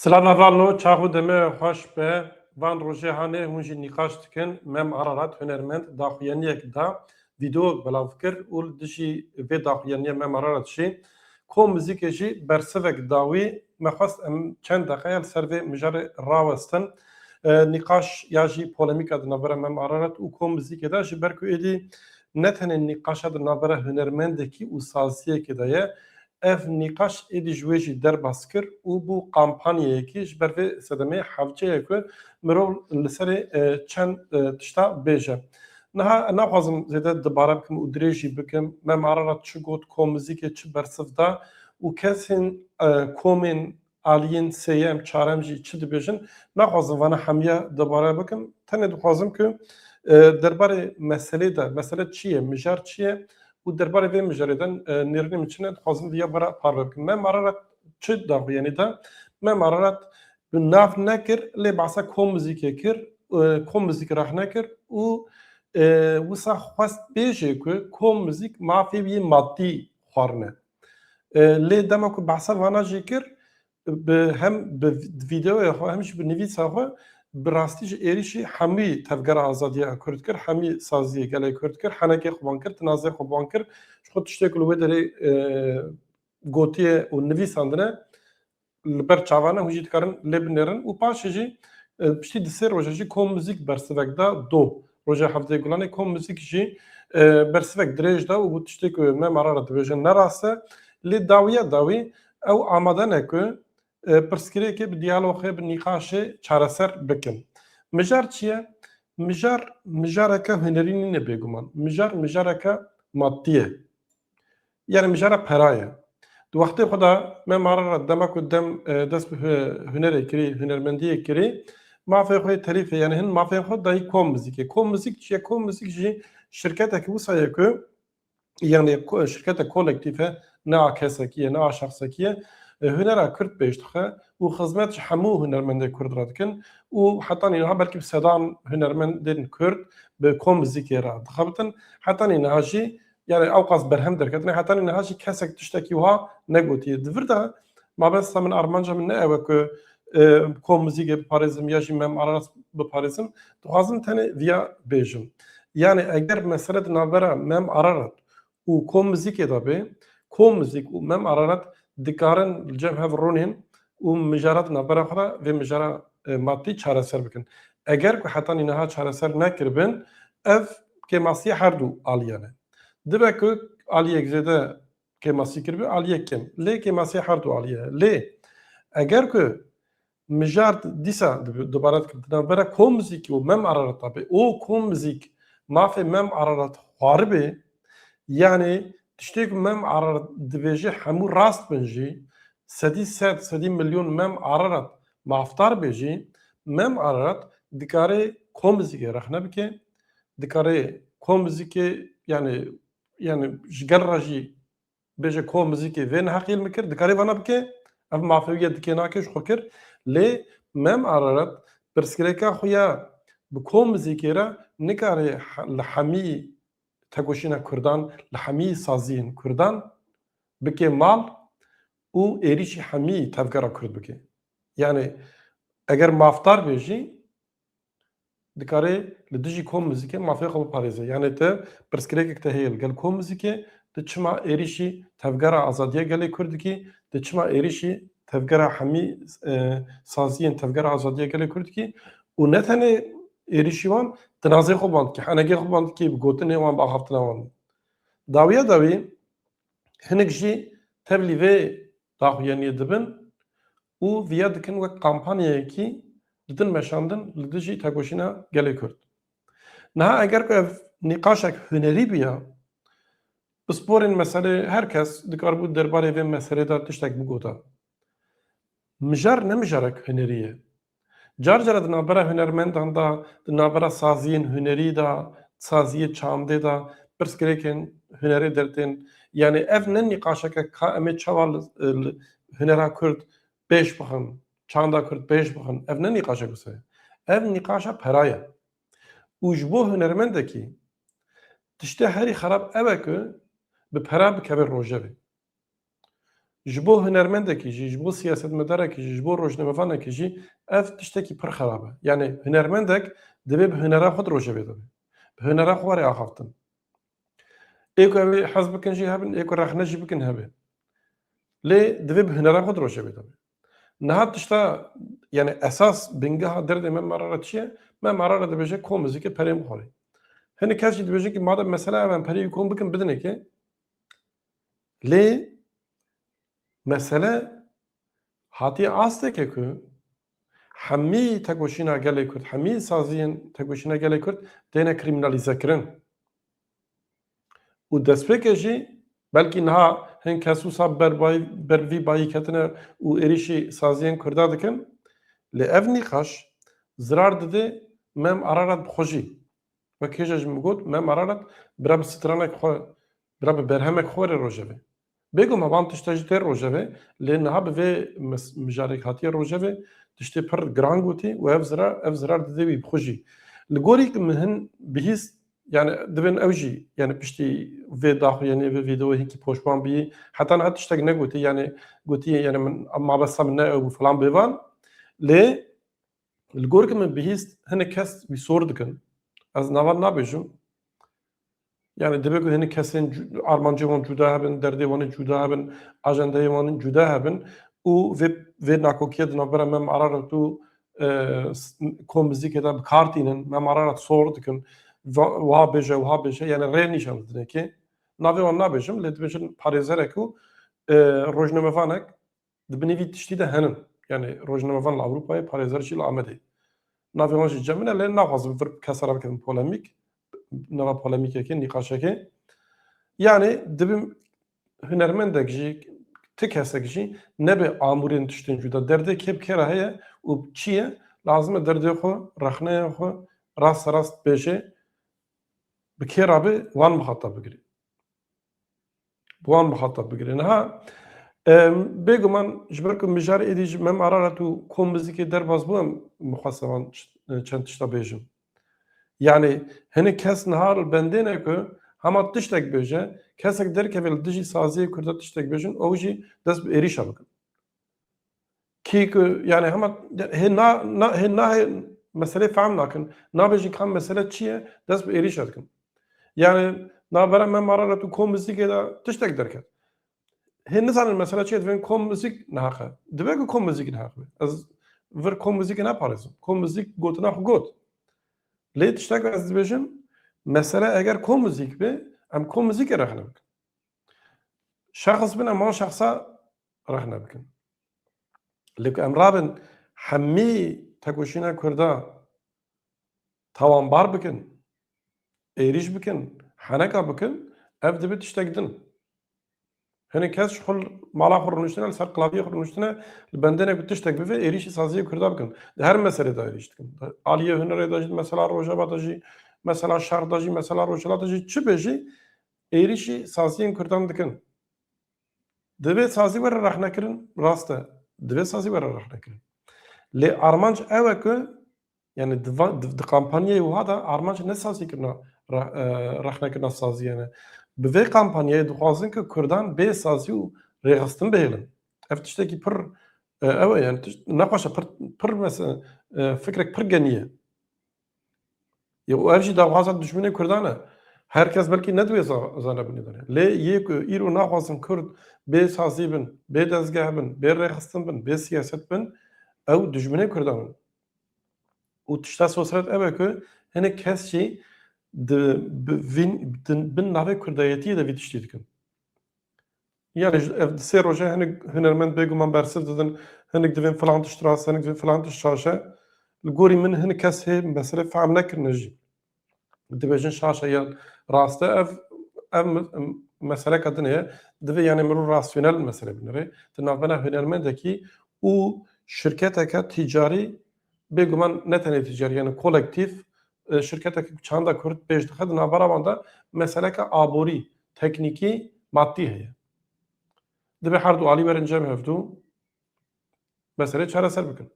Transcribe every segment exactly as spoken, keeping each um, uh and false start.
Silav hevalno, çax û demê xweş be. Van rojê hanê hûn jî nîqaş dikin. Mem Ararat hunermend daxuyaniyek da, vîdeoyek belav kir û li dijî vê daxuyaniya Mem Ararat jî kom muzîkê jî bersivek dawî. Me xwest em çend deqeya li ser vê mijarê rawestin. E, nîqaş ya jî polemîka di navbera Mem Ararat û kom muzîkê de ji ber ku êdî ne tenê nîqaşa di navbera hunermendekî û saziyekê de ye, ev nîqaş êdî ji wê jî derbas kir û bû kampanyayekî ji ber vê sedemê hevce ye ku mirov li serê, e, çend, e, tişta bêje. Niha naxwazim zêde dibare bikim û dirêj jî bikim. Mem Ararat çi got, kom muzîkê çi bersiv da û kesên, e, komên aliyên sêyem, çarem jî çi dibêjin? Naxwazim vana hemiya dibare bikim. Tenê dixwazim ku, e, derbarê meselê de, mesele çi ye, mijar çi ye û derbarê vê mijarê de, e, nêrînê min çi ne, dixwazim viya bera parve bikim. Mem Ararat çi daxuyanî da? Mem Ararat bi nav nekir, lê behsa kom muzîkê kir, e, kom muzîk rexne kir û, e, wisa xwest bêjê ku kom muzîk mafê wî madî xwarine. E, lê dema ku behsa vana jî kir, bi hem bi vîdeoya xwe hem jî bi nivîsa xwe bi rastî ji êrîşî hemî tevgera azadiya Kurd kir, hemî saziyê gelê Kurd kir, henekê xwe ban kir, tinazê xwe ban kir. Ji xwe tiştê ku li wê derê, e, gotiye û nivîsandine li ber çavane hûn jî dikarin lê binêrin û paşê jî, e, piştî di sê roje jî kom muzîk bersivek da do. Roja hevdeh Gulanê kom muzîk jî, e, bersivek dirêj da û bû tiştê ku Mem Ararat dibêje ne rast e. Lê dawiya dawî ew amade ne ku, e, pirsgirêkê bi diyaloxê, bi nîqaşê çareser bikin. Mijar çi ye? Mijar, mijareke hunerî nîne bêguman. Mijar, mijareke madî ye. Yani mijara pera ye. Di wextê xwe de Mem Ararat dema ku dem, e, dest bi hu-, hunerê kirî, hunermendiyê kirî, mafê xwe yê telîfê, yani hin mafên xwe dayî kom muzîkê. Kom muzîk çi ye? Kom muzîk jî şirketek wisa ye ku, yani ko-, şirketek kolektîf e, ne a kesekî ye, ne a şexsekî ye. E, hunera Kurd pêş dixe û xizmet ji hemû hunermendê Kurd re dikin û heta niha belkî bi sedan hunermendên Kurd bi kom muzîkê re dixebitin. Heta niha jî, yani ewqas berhem derketine, heta niha jî kesek tiştekî wiha negotiye. Di vir de mabesta min, armanca min ne ew e ku, e, kom muzîkê biparêzim ya jî Mem Ararat biparêzim. Dixwazim tenê viya bêjim. Yani eger mesele di navbera Mem Ararat û kom muzîkê de be, kom muzîk û Mem Ararat dikarin li cem hev rûnên û mijara di navbera xwe de vê mijara, e, madî çareser bikin. Eger ku heta niha çareser nekiribin, ev kêmasî her du aliyan e. Dibe ku aliyek zêde kêmasî kiribe, aliyek kêm. Lê kêmasî her du aliyê ye. Lê eger ku mijar dîsa dibi-, dubare dikim, di navbera kom muzîkî û Mem Ararat de be, û kom muzîk mafê Mem Ararat xwaribe, yani tiştê ku Mem Ararat dibêje hemû rast bin jî, sedî sed, sedî milyon Mem Ararat mafdar be jî, Mem Ararat dikare kom muzîkê rexne bike, dikare kom muzîkê, yani, yani ji gel re jî bêje kom muzîkê vê neheqî li min kir, dikare vana bike, ev mafê wî ye, dike nake ji xwe kir. Lê Mem Ararat pirsgirêka xwe ya bi kom muzîkê re nikare he-, li hemî tekoşîna Kurdan, li hemî saziyên Kurdan bike mal û êrîşî hemî tevgera Kurd bike. Yani eger mafdar be jî, dikare li dijî kom muzîkê mafê xwe biparêze. Yani te pirsgirêkek te heye li gel kom muzîkê, tu çima êrîşî tevgera azadiya gelê Kurd dikî, tu çima êrîşî tevgera hemî, e, saziyên tevgera azadiya gelê Kurd dikî û ne tenê êrîşî wan, tu nazê xwe ban dikî, henekê xwe ban dikî, bi gotinê wan, bi axaftina wan. Dawiya dawî hinek jî tevlî vê daxuyaniyê dibin û viya dikin wek kampanyayekî didin meşandin li dijî tekoşîna gelê Kurd. Niha eger ku ev nîqaşek hunerî biya, pisporên meselê her kes dikaribû derbarê vê meselê de tiştek bigota. Mijar ne mijarek hunerî ye. Car cara di navbera hunermendan de, di navbera saziyên hunerî de, saziyê çandê de, pirsgirêkên hunerê dertên. Yani ev ne nîqaşeke ka em ê çawa li, li hunera Kurd pêş bixin, çanda Kurd pêş bixin. Ev ne nîqaşek wisa ye. Ev nîqaşa pera ye. Û ji bo hunermendekî tiştê herî xerab ew e ku bi pera bikeve rojevê. Ji bo hunermendekî jî, ji bo siyasetmedarekî jî, ji bo rojnamevanekî jî ev tiştekî pir xerab e. Yani hunermendek divê bi hunera xwe di rojevê de be. Bi hunera xwe were axaftin. Ê ku ew ê hez bikin jî hebin, ê ku rexne jî bikin hebe. Lê divê bi hunera xwe di rojevê de be. Niha tişta, yani esas bingeha derdê Mem Ararat çi ye? Mem Ararat dibêje kom muzîkê perê bixware. Hinek kes jî dibêjin ki madem mesele ev em perê wî kom bikin bidinê ke. Lê mesele hatiye asteke ku hemî tekoşîna gelê Kurd, hemî saziyên tekoşîna gelê Kurd têne krîmînalîze kirin. Û destpêkê jî belkî niha hin kes wisa ber bayî-, ber vî bayî ketine û êrîşî saziyên Kurda dikin. Lê ev nîqaş zirar dide Mem Ararat bi xwe jî. Wek hêja jî min got, Mem Ararat bira bi stranek xwe, bira bi berhemek xwe were rojevê. Bêguman van tişta jî tê rojevê, lê niha bi vê mes-, mijarek hatiye rojevê tiştê pir giran gotî û ev zirar, ev zirar dide wî bi xwe jî. Li gorî min hin bihîst, yani divên ew jî, yani piştî vê daxuyaniyê, vê vîdeoyê hinkî poşman bî, heta niha tiştek negotî, yani gotî, yani min mabesta min ne ew bû filan bêvan. Lê li gor ku min bihîst, hinek kes wî sor dikin. Ez nava nabêjim. Yani dibe ku hinek kesên cu-, armancê wan cuda hebin, derdê wan ê cuda hebin, ajandeyê wan ê cuda hebin û vê, vê nakokiye di navbera Mem Ararat û, e, s-, kom muzîkê de bi kar tînin, Mem Ararat sor dikin, va-, wiha bêje, wiha bêje, yani rê nîşan didine ki navê wan nabêjim, lê dibêjin parêzerek û, e, rojnamevanek di binê vî tiştî de henin. Yani rojnamevan li Ewropayê, parêzer jî li Amedê. Navê wan jî cem min e, lê naxwazim vir kesa re bikim polemîk. Nava polemîkekê, nîqaşekê. Yani dibim hunermendek jî, ti kesek jî nebe amûrên tiştên cuda. Derdê kê bi kê re heye û çi ye? Lazim e derdê xwe, rexneyên xwe rasterast bêje. Bi kê re be wan mixatab bigire. Bi wan mixatab bigire. Niha, em, bêguman ji ber ku mijarê êdî ji Mem Ararat û kom muzîkê derbas bû, em mixweste wan ç-, çend tişta bêjim. Yani hinek kes niha li bendê ne ku hema tiştek bêje, kesek derkeve li dijî saziyê Kurda tiştek bêjin, ew jî dest bi êrîşa bikin. Kî ku, yani hema, hê na, na, hê na, hê meselê fehm nakin. Nabêjin kam mesele çi ye, dest bi êrîşa dikin. Yani navbera Mem Ararat û kom muzîkê de tiştek derket. Hê nizanin mesele çi ye, divên kom muzîk neheq e. Dibe ku kom muzîk neheq be. Ez vir kom muzîkê neparêzim. Kom muzîk gotina xwe got. Lê tiştek ez dibêjim, mesele eger kom muzîk be, em kom muzîkê rexne bikin. Şexs bin, em wan şexsa rexne bikin. Lê ku em rabin hemî tekoşîna Kurda tawanbar bikin, êrîş bikin, heneka bikin, ev dibe tiştek din. Hinek kes ji xwe mala xwe rûniştine, li ser klaviyê xwe rûniştine, li bendê ne ku tiştek bibe, êrîşî saziyê Kurda bikin. Di her meselê de êrîş dikin. Aliyê hunerê de jî, mesela Rojava de jî, mesela şer de jî, mesela Rojhilat de jî, çi be jî, êrîşî saziyên Kurdan dikin. Divê sazî were rexnekirin, rast e. Divê sazî were rexnekirin. Lê armanc ew e ku, yani di va-, di, di kampanyayê wiha de armanc ne sazîkirina re-, e, rexnekirina saziyê ne. Bi vê kampanyayê dixwazin ku Kurdan bê sazî û rêxistin bihêlin. Ev tiştekî pir, e, ew e, yani tişt-, nexweş e, pir, pir mes-, e, fikrek pir genî ye. Ya, û ev jî daxwaza dijminê Kurdan e. Her kes belkî ne divê za-, zane binê de ne. Lê yê ku îro naxwazin Kurd bê sazî bin, bê dezgeh bin, bê rêxistin bin, bê siyaset bin, ew dijminê Kurdan in. Û tişta sosret ew e ku hinek kes jî di, bi vîn, di bin navê Kurdayetiyê de vî tiştî dikin. Yani ji, ev sê roje hinek hunermend bêguman bersiv didin, hinek divên filan tişt rast, hinek divên filan tişt şaş e. Li gorî min hinek kes hê mesele fehm nekirine jî. Dibêjin şaş e yan rast e. Ev, ev me-, meseleka din e. Divê yani mirov rasyonel mesele binêre. Di navbena hunermendekî û şirketeke tîcarî, bêguman ne tenê tîcarî, yani kolektîf, e, şirketeke ku çanda Kurd pêş dixe, di navbera wan de meseleke aborî, teknîkî, madî heye. Divê her du alî werin cem hevdû, meselê çareser bikin.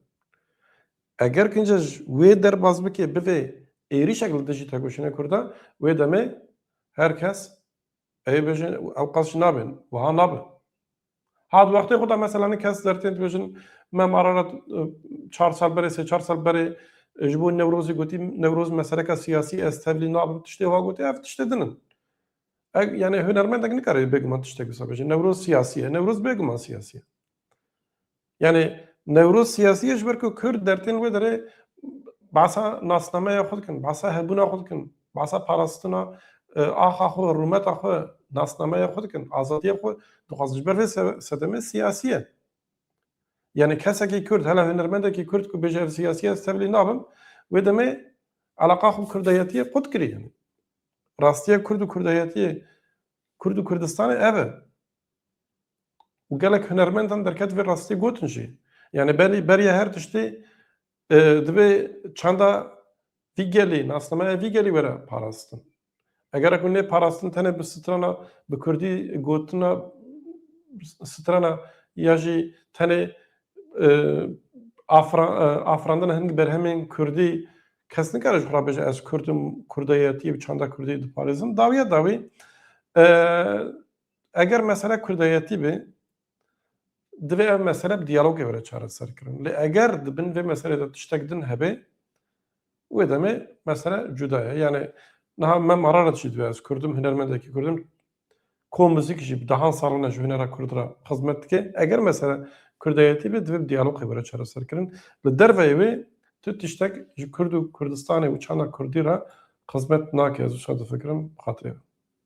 Eger kince ji wê derbas bike, bivê êrîşek li dijî tekoşînê Kurda, wê demê her kes ê bêje, ew qas jî nabin, wiha nabe. Ha, di wextê xwe de mesela ne kes dertên dibêjin, Mem Ararat, e, çar sal berê, sê çar sal berê, e, ji bo Newrozê gotî, Newroz meseleka siyasî, ez tevlî nabim, tiştê wa gotî, ev tiştê din in. Ev, yani hunermendek nikare bêguman tiştek wisa bêje. Newroz siyasî ye, Newroz bêguman siyasî ye. Yani Newroz siyasî ye ji ber ku Kurd dertên wê derê behsa nasnameya xwe dikin, behsa hebûna xwe dikin, behsa parastina, e, axa xwe, rûmeta xwe, nasnameya xwe dikin, azadiya xwe dixwazin. Ji ber vê se-, sedemê siyasî ye. Yani kesekî Kurd, hele hunermendekî Kurd ku bêje ev siyasî ye, ez tevlî nabim, wê demê eleqa xwe Kurdayetiyê qut kirî yani. Rastiya Kurd û Kurdayetiyê, Kurd û Kurdistanê ev e. Û gelek hunermendan derket vê rastî gotin jî. Yani berî, beriya her tiştî, e, divê çanda vî gelî, nasnameya vî gelî were parastin. Eger ku nê parastin tenê bi strana, bi kurdî gotina strana ya jî tenê, e, afra-, e, afirandina hin berhemên kurdî, kes nikare ji xwe re bêje, ez kurd im, kurdayetiyê bi çanda kurdî diparêzim. Dawiya dawî, e, eger mesele kurdayetî be, divê ev mesele bi diyalogê were çareser kirin. Lê eger di bin vê meselê de tiştek din hebe, wê demê mesele cuda ye. Yani niha Mem Ararat jî divê, ez kurdim, hunermendekî kurdim, kom muzîk jî bi dehan salan e ji hunera kurd re xizmet dike. Eger mesele kurdayetî be, divê bi diyalogê were çareser kirin. Li derveyê wê tu tiştek ji Kurd û Kurdistanê û çanda kurdî re xizmet nake, ez wisa difikirim, bi xatirê.